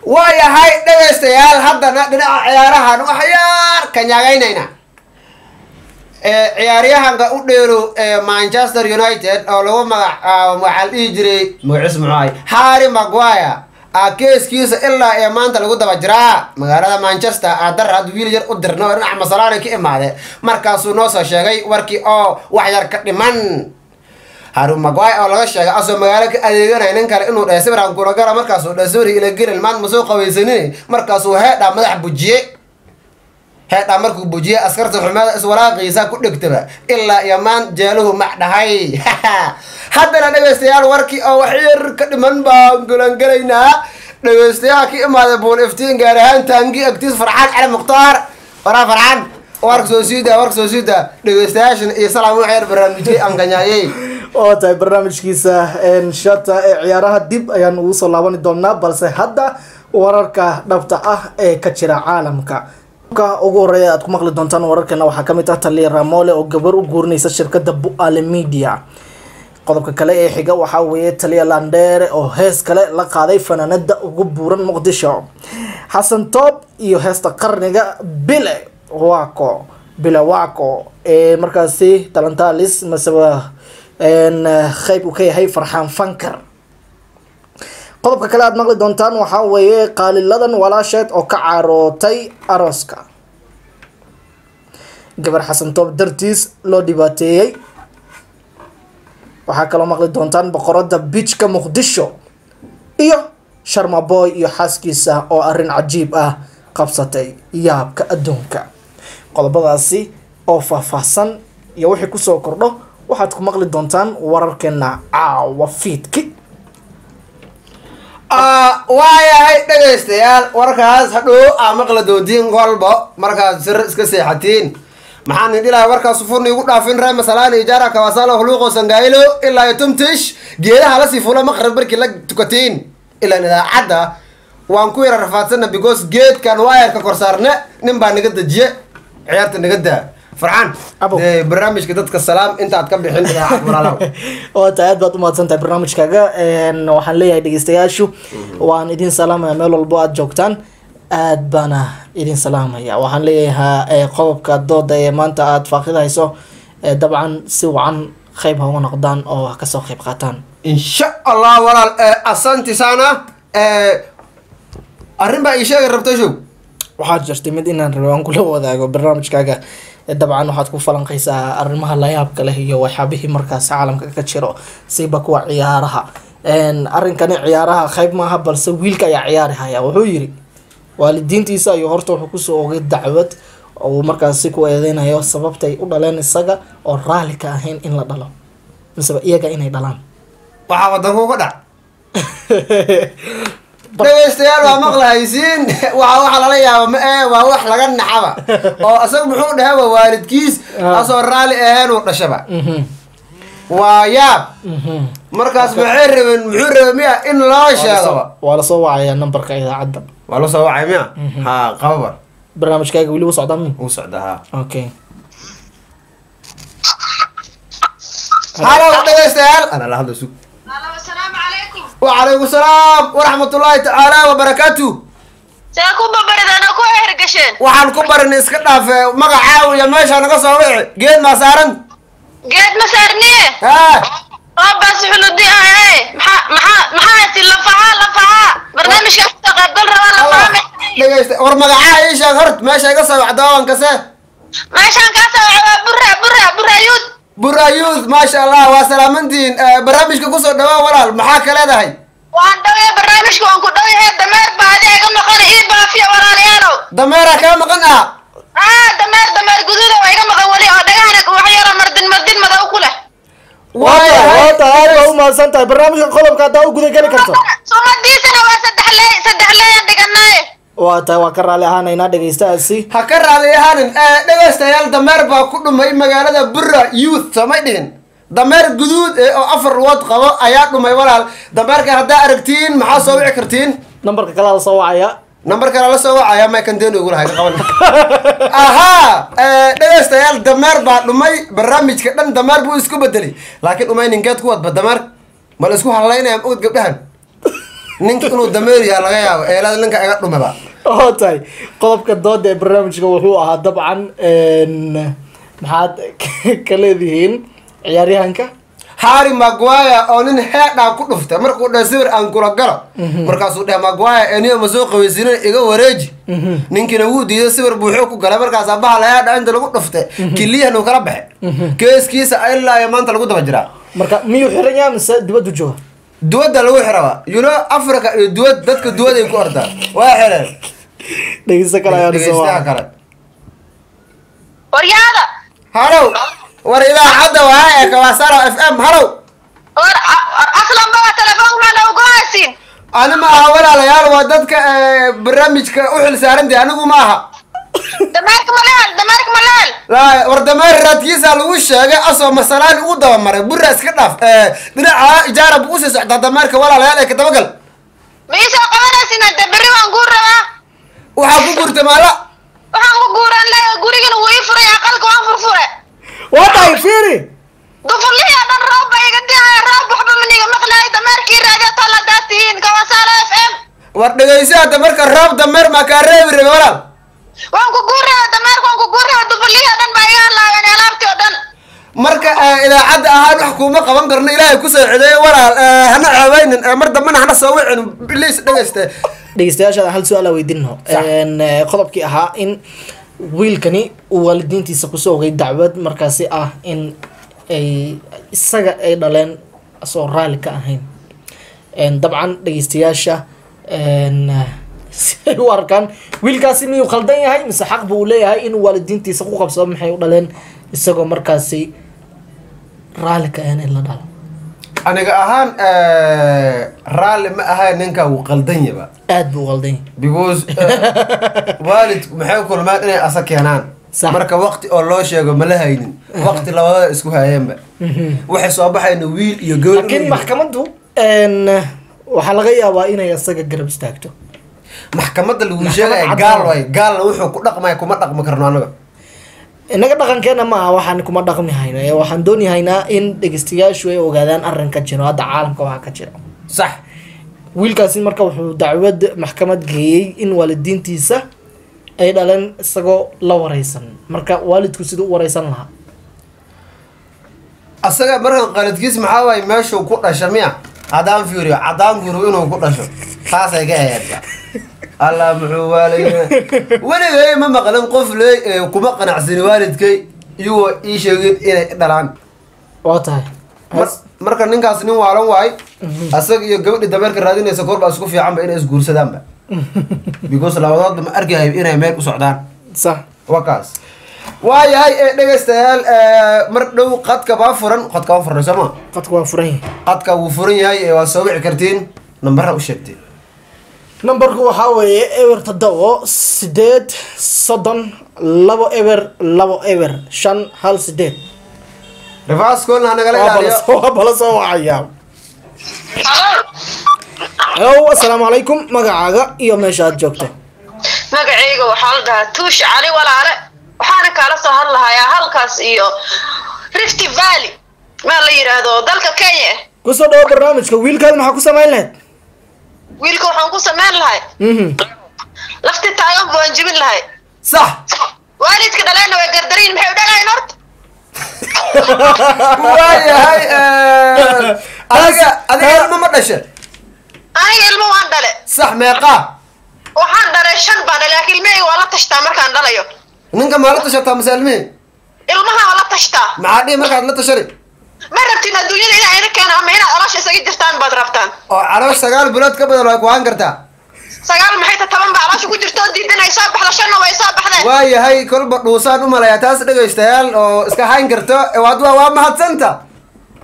Waayahay dhegaystayaal, haddana dhinaca ciyaarahan wax yar ka nyaagaynayna. Ciyaaryahanka u dheero ee Manchester United oo lagu magac, waxaa la dhihi jiray magaciis muxuu ahay, Harry Maguire, a keeskiisa ilaa iyo maanta lagu daba jiraa magaalada Manchester. Aadar had wiil yar u dirna oo dhinaca Masalaani ka imaade, markaasuu noo soo sheegay warkii oo wax yar ka dhiman. Harry Maguire oo laga sheegay asoo magaalo ka adeeganaya nin kale inuu dhahay sawiraan kula gala, markaasuu dhahay sawir ila gelin, maan ma soo qabaysanin, markaasuu heedhaa madax bujiye. Heedhaa markuu bujiye, askarta xumeeda iswaraaqiisa ku dhegtaba, ilaa iyo maan jeeluhu mac dhahay. Haddana dhegaystayaal, warkii oo wax yar ka dhiman baan gulangelaynaa. Dhegaystayaha ka imaaday Buul Iftiin, gaar ahaan Taangi agtiis, Farxaan Cali Mukhtaar. Waraa Farxaan, warka soo siida, warka soo siida. Dhegaystayaashan iyo salaam wax yar barnaamijyay aan ganyaayey. Oo tahay barnaamijkiisa shata ee ciyaaraha dib ayaan ugu soo laabani doonaa, balse hadda wararka dhabta ah ee ka jira caalamka. Ka ugu horeeya aad ku maqli doontaan wararkeena waxaa kamid ah Taliya Ramole oo gabar u guurinaysa shirkadda Buale Media. Qodobka kale ee xiga waxaa weeye Taliya Landheere oo hees kale la qaaday fanaanada ugu buuran Muqdisho, Xasan Toob, iyo heesta qarniga Bile Wako, Bile Wako ee markaasi Talantalis maseba qeyb uu ka yahay Farxaan Fankar. Qodobka kale aad maqli doontaan waxaa weeye qaaliladan walaasheed oo ka carootay arooska gabar Xasan Toob dartiis loo dhibaateeyey. Waxaa kaloo maqli doontaan boqorada bijka Muqdisho iyo Sharma Boy iyo xaaskiisa oo arrin cajiib ah qabsatay yaabka adduunka. Qodobadaasi oo faahfaahsan iyo wixii kusoo kordho waxaad ku maqli doontaan wararkeena caawa fiidki. Waayahay dhegaystayaal, warkaas hadhow aa maqla doontiin kolbo markaad sir iska seexatiin. Maxaan idhi lahaa, warkaas furni igu dhaafin ree Masalaani, Ijaara, Kawasalo, Huluuqo, Sangaaylo ilaa iyo Tumtish geedaha lasii fula maqrib markii la tukatiin. Ilaan idaacadda waan ku yara rafaadsana because geedkan waayarka korsaarne nin baa naga dejiye. Ciyaarta naga daa, Farxaan. Abo. Dee barnaamijka dadka salaam intaad ka bixin idaacad, walaalow. Oo tahay, aad baad umahadsan tahay barnaamijkaaga. Waxaan leeyahay dhegeystayaashu waan idin salaamaya meel walbo aad joogtaan, aad baana idin salaamaya. Waxaan leeyahay qodobka dooda ee maanta aad faaqidahayso, dabcan si wacan qeyb ha uga noqdaan oo ha kasoo qeyb qaataan. Insha Allah walaal, asanti sana. Arrin baa ii sheegi rabta show. Waxaad jirtay mid inaan rabo aan kula wadaago barnaamijkaaga. Dabcan waxaad ku falanqaysaa arrimaha layaabka leh iyo waxyaabihii markaas caalamka ka jiro, siba kuwa ciyaaraha. Arrinkani ciyaaraha qayb maaha, balse wiilka ayaa ciyaari haya. Wuxuu yiri waalidiintiisa ayuu horta wuxuu kusoo ogay dacwad oo uu markaasi ku eedeynayo sababtay u dhaleen isaga oo raali ka ahayn in la dhalo miseba iyaga inay dhalaan. Waxaa wadanku uga dhac, dhegaystayaal, waa maqlahaysiin. Waa waxa lala yaaba ma ee waa wax laga naxaba oo isaga muxuu dhahaba waalidkiis asoo raali ahayn uu dhashaba. Waa yaab. Markaas maxay rabeen? Muxuu rabay miya in loo sheegaba? Waa lasoo wacayaa nambarka idaacadda. Waa la soo wacay miya? Ha qababa. Barnaamijkaaga weli wuu socdaa mi? Uu socda ha. Okay. Halo dhegaystayaal, ana la hadla sug. Asalaamu calaykum. Wacalaykum salaam waraxmatullaahi tacaala wabarakaatu. See ku babaridana ku hergasheen? Waxaan ku barinay iska dhaafe, magacaaw iyo meesha naga soo wici. Geed maa saaran? Geed ma saarniye. Ha. Waa baas xuludi ah ee maxaa haysi lafaha barnaamijka kasoo qaybgal rabaa lafaha. Dhegaysta, war magacaa ii sheeg hort, meesha iga soo wacda waan kase. Meeshaan kaa soo waca waa Bura Youth. Bura Youth, maasha Allah, waa salaamantiin. Barnaamijka kusoo dhawaa walaal, maxaa ka leedahay? Waan dhawyahay barnaamijka, waan ku dhawyahay. Dameer baadi iga maqan, ii baafiya walaalayaalow. Dameera kaa maqan ah? Aa, dameer guduuda waa iga maqan weli oo dhagahana wax yaro mardin mardin madow ku leh. Waa tahay, aad baa umahadsan tahay. Barnaamijka qodobka haddaa u guda geli karto. Sumadiisana waa saddex leey, saddex leeyaan dhiganaaye. Waa tahay, waa ka raali ahaanaynaa dhegaystahaasi. Ha ka raali ahaanin. Dhegaystayaal, dameer baa ku dhumay magaalada Bura Youth, soomay dhihin? Dameer guduud ee oo afar lugood qabo ayaa dhumay walaal. Dameerka haddaa aragtiin maxaa soo wici kartiin? Nambarka kale la soo wacaya. Nambar kale la soo wacaya may kanteeni ugu lahay ka qaban ahaa. Dhegaystayaal, dameer baa dhumay. Barnaamijka dhan dameer buu isku bedelay, laakiin dhumay ninkeed ku wadba dameer ma la isku halaynaya ogad gabdhahan. Ninka inuu dameer yahay laga yaabo, eelada ninka iga dhumaba. Oo tahay, qodobka dooda ee barnaamijka wuxuu ahaa dabcan maxaad ka leedihiin ciyaaryahanka Harry Maguire oo nin heedhaa ku dhuftay markuu dhahay sawir aan kula galo. Markaasuu dhahay Maguire, eniyo ma soo qabaysiinin, iga wareeji. Ninkiina wuu diiday, sawir buuxuu ku galay. Markaasaa bahala heedha inta lagu dhuftay kiliyahan uu kala baxay. Keeskiisa ilaa iyo maanta lagu daba jiraa. Marka miyuu xiran yahay mise dibaddu jooga? Duwadda lagu xiraba, you know, Africa iyo duwad, dadka duwad ay ku ordaan, waa xireen. Dhegeysta kale ayaan soo Dhegeystaha kale. Waryaada. Halow, war idaacadda waa ee Kawasara FM, halow. War aslan baa telefoonka maa noogu haysiin? Ani ma aha walaalayaal, waa dadka barnaamijka u xil saarantay, anigu ma aha. Dameerka maleel, dameerka maleel. Laa, war dameer raadkiisa lagu sheegay asoo masalaan ugu dabamaray burra iska dhaaf. Dhinaca ijaara buu usii socdaa dameerka, walaalayaal, ee ka dabagal. Ma ii soo qabanaysin? Hadda berri waan guur rabaa. Waxaa ku guurtay maala. Waxaan ku guuran leeyahay gurigana wuu ii furay, aqalka waan furfure. Waa tahay, fiiri. Dufurlihii oo dhan roob ba iga dihaya, roob waxba maniga maqlaay. Dameerkii raadiyo tol haddaad tihiin Kawasaalo FM. War dhegeyso hadda, marka roob dameer maa kaa reebi rabe, walaal? Waan ku guur rabaa dameerka, waan ku guur rabaa. Dufurlihii oo dhan baa iga halaabeen, alaabtii oo dhan. Marka idaacadda ahaan wax kuuma qaban karno, Ilaahay kusoo cedeeyo walaal. Hana ceebeynin, mar dambena hana soo wicin, please, dhegeyste. Dhegeystayaasha hal su-aal aan weydiino. Sax. Qodobkii ahaa in wiilkani uu waalidiintiisa kusoo ogay dacwad markaasi ah in ay isaga ay dhaleen asoo raali ka ahayn. Dabcan dhegeystayaasha si ay u arkaan, wiilkaasi miyuu khaldan yahay mise xaq buu leeyahay inuu waalidiintiisa ku qabsado maxay u dhaleen isagoo markaasi raali ka ahayn in la dhalo? Aniga ahaan raalli ma ahayn, ninka wuu qaldan yaba. Aad buu u qaldan yahay. Because waalidku maxay kulmaan inay asa keenaan. Sax. Marka waqti oo loo sheego ma la haynin, waqti labadada isku hayeenba waxay soo baxayna wiil iyo gabar Laakiin inuu yahay. maxkamaddu waxaa laga yaabaa inay isaga garab istaagto. Maxkamadda lagu Maxkamad sheegaya cad gaal maaha. way gaalna wuxuu ku dhaqmaya kuma dhaqmi karno anaga. Innaga dhaqankeena ma aha, waxaan kuma dhaqmi hayno ee waxaan doonyahaynaa in dhegeystayaashu ay ogaadaan arrinka jiro hadda caalamka waxaa ka jira. Sax. Wiilkaasi marka wuxuu dacwad maxkamad geeyey in waalidiintiisa ay dhaleen isagoo la wareysan. Marka waalidku siduu u wareysan lahaa? Asaga markan qaladkiis maxaa waaye? Meeshuu ku dhasha miya? Haddaan fiiriyo caddaan guru inuu ku dhasho taasay ka ahaydba. Allah, muxuu waalaya? Weligay ma maqlin qof leey kuma qanacsani waalidkay iyagoo ii sheegin inay i dhalaan. Waa tahay. Marka ninkaas nin waalan waay. Asaga iyo gabadhi dameerka raadinaysa kor baa isku fiicanba inay isguursadaanba, because labadoodba ma arkayo inay meel u socdaan. Sax. Waa kaas, waayahay ee dhegaystayaal, mar dhow qadka baa furan, qadka waa furan, sooma? Qadku waa furan yahay. Qadka wuu furan yahay ee waa soo wici kartiin, nambara u sheegtay. Nambarku waxaa weeye 078 30 20 20 5 1 8. Reverse call-na nagala Waa ilaaliyo. bala, waa bala soo wacayaa. Hello, assalaamu calaykum, magacaaga iyo meesha aad joogto? Magacayga waxaa la dhahaa Tuush Cali walaale, waxaana kaala soo hadlahayaa halkaas iyo Rift Valley maa la yidhaahdo dalka Kenya. Kusoo dhawo barnaamijka. Wiilkaad maxaa ku samayn lahayd? Wiilka waxaan ku samayn lahay lafti taagan baan jibin lahay. Sax. Waalidka dhaleenna way gardariin, maxay u dhalayn horta? Waayahay, adiga ilmo ma dhashe? Aniga ilmo waan dhale. Sax, meeqaa? Waxaan dhalay shan baan dhalay, laakiin ilmahayga waa la tashtaa markaan dhalayo. Ninka maa la tashataa mase ilmihii? Ilmaha waa la tashtaa. Maxaa dhihi markaad la tashani? Ma rabtin adduunyada inaa ina keeno ama inaad caloosha isaga jirtaan baad rabtaan? Oo caloosh 9 bilood ka badan waa ku ahaan kartaa. Sagaal maxay ta, 10 baa caloosha ku jirta oo diidan ay soo baxdo, shanna way soo baxdeen. Waayahay, kolba dhuusaan u malayaa taas dhegaystayaal oo iska hayn karto. Waad waa mahadsanta.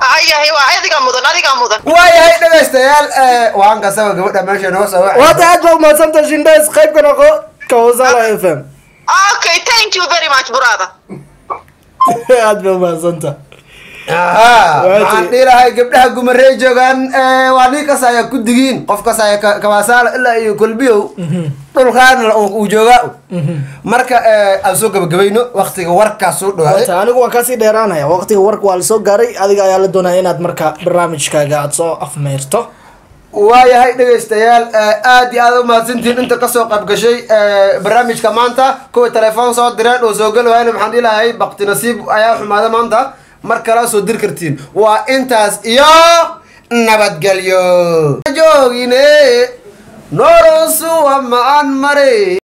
Ayahay, waa adigaa mudan, adigaa mudan. Waayahay dhegaystayaal, waan kasaba gabadha meesha noo soo wacay. Waata, aad baa umahadsanta Shindhes, qayb ka noqo Kawasala FM. Okay, thank you very much, brother. Aad baa umahadsanta. Ahaa. Waa Waxaan tiri. dhihi lahay gabdhaha gumarey joogaan, waa nin kas ayaa ku digiin qof kas ayaa Kawasaala ilaa iyo Kolbiyow dhulkaan uu joogaa. Marka aan soo gabagabayno, waqtiga warkaas soo dhawaaday. Waata, anigu waan kasii dheeraanaya, waqtiga warka waa lasoo gaaray. Adiga ayaa la doonaya inaad marka barnaamijkaaga aad soo afmeerto. Waayahay dhegaystayaal, aad iyo aad u mahadsantihiin inta kasoo qayb gashay barnaamijka maanta. Kuwa telefoon soo direen oo soo geli waayna, maxaan dhihi lahay, bakti nasiib ayaa xumaada maanta. Mar kale soo dir kartiin. Waa intaas iyo nabadgelyo. Joogine nolosu waa macaan mare.